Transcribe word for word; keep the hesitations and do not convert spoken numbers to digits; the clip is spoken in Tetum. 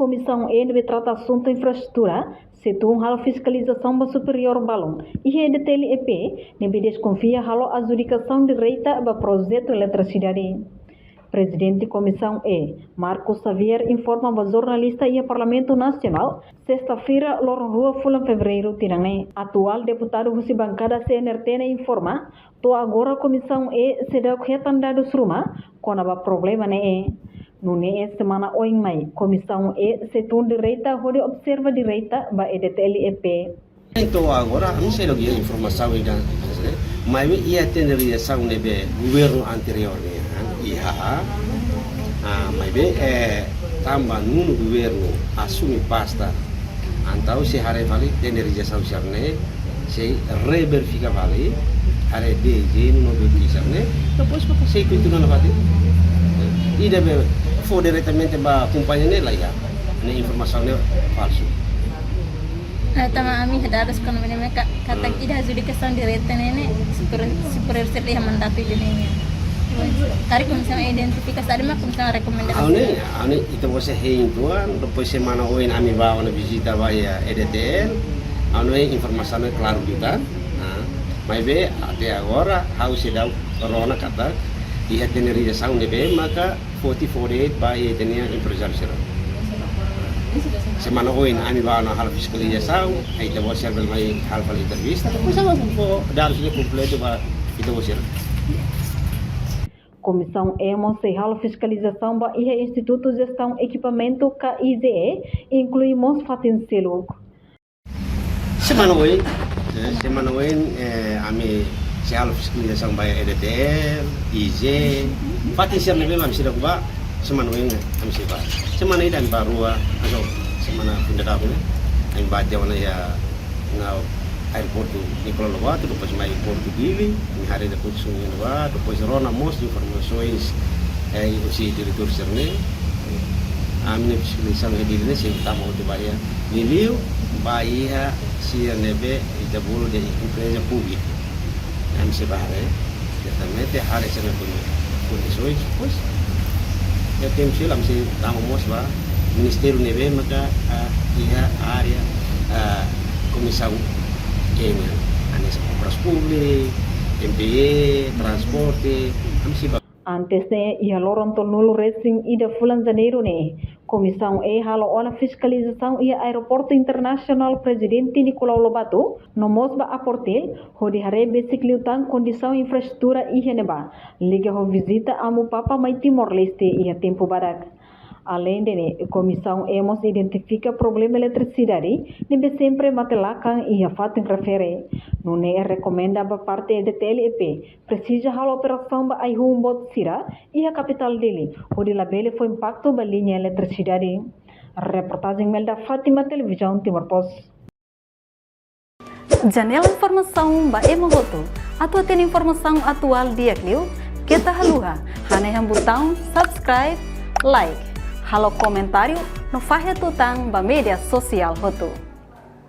Komisaun E ne'ebé trata asuntu infraestrutura sei tun halo fiskalizasaun ba superiór balun iha E D T L E P, ne'ebé deskonfia halo adjudikasaun direta ba projetu eletrisidade. Prezidente Komisaun E, Marcos Xavier, informa ba jornalista iha Parlamentu Nasionál, sesta-feira, loron rua fulan Fevereiru tinan ne'e. Atuál deputadu husi bankada C N R T ne'e informa, to'o agora Komisaun E seidauk hetan dadus ruma kona-ba problema ne'e. Nune'e semana oin mai, Komisaun E sei tun direta hodi observa direta ba E D T L E P. Entaun agora, ami seidauk iha informasaun ida, maibé iha tenderia saun ne'ebé governu anteriór nian iha, ah, maibé, eh, tanba nonu governu asume pasta, entaun sei haree fali tenderia saun sira-ne'e, sei reverifika fali, haree D G no B T sira-ne'e, depois sei kontinua nafatin. Ida be fó diretamente ba kompañia ne'e la iha, ne'e informasaun ne'e falsu. Ah, tanba ami iha dadus kona-ba ne'e ka, katak, hmm, ida adjudikasaun direta ne'e, ne'e, super, super seri iha mandatu ida ne'e. Karik komisaun identifika saida mak komisaun rekomenda. Ha'u ne'e, ha'u ne'e, ita-boot sei hein uitoan, depois semana oin ami bá ona vizita ba iha E D T L, ha'u ne'e informasaun ne'e klaru uitoan. Ah, maibé, até agora, ha'u seidauk rona katak, iha tenderia saun ne'ebé maka foti fó de'it ba iha ita-nia emprezáriu sira. Semana oin ami bá ona halo fiskalizasaun, ita-boot sira bele mai halo fali entrevista, depois ami fó dadus ne'e kompletu ba ita-boot sira. Komisaun E mós sei halo fiskalizasaun ba iha Institutu Jestaun Ekipamentu ka I J E, inklui mós fatin seluk. Semana oin, eh, semana oin, eh, ami sei halo fiskalizasaun ba E D T L, I J, fatin sira ne'ebé ami seidauk bá, semana oin ami sei bá. Semana ida ami bá rua, maibé semana fim de ano ne'e, ami bá tiha ona iha, iha aeroportu Nicolau Lobato, depois mai portu Dili, ami haree depois sungai ne'ebá, depois rona mós informasaun, eh, husi diretór sira-ne'e. Ami-nia fiskalizasaun iha Dili ne'e sei tama hotu ba iha, liuliu ba iha sira ne'ebé ita bolu dehan empreza públika. Ami sei bá haree, diretamente haree sira-nia kon-, kondisaun, depois iha tempu seluk ami sei tama mós ba ministériu ne'ebé maka, ah, iha área, ah, Komisaun E nian, hanesan Obras Públikas, M P E, Transporte, ami sei bá. Antes ne'e, iha loron tolunulu resin ida fulan Janeiru ne'e, Komisaun E halo ona fiskalizasaun iha Aeroportu Internasionál Prezidente Nicolau Lobato, no mós ba Aportel, hodi haree besik liután kondisaun infraestrutura iha ne'ebá, liga ho vizita Amu Papa mai Timor-Leste iha tempu badak. Aleinde ne'e, Komisaun E mós identifika problema eletrisidade ne'ebé sempre mate lakan iha fatin refere. Nune'e rekomenda ba parte E D T L E P presiza halo operasaun ba ai-hun boot sira iha kapitál Dili, hodi labele fó impaktu ba liña eletrisidade. Reportajen Melda Fátima, Televizaun Timor Post. Janela informasaun ba ema hotu. Atu hatene informasaun atuál di'ak liu, keta haluha hanehan butaun subscribe, like, halo komentáriu no fahe tutan ba média sosiál hotu.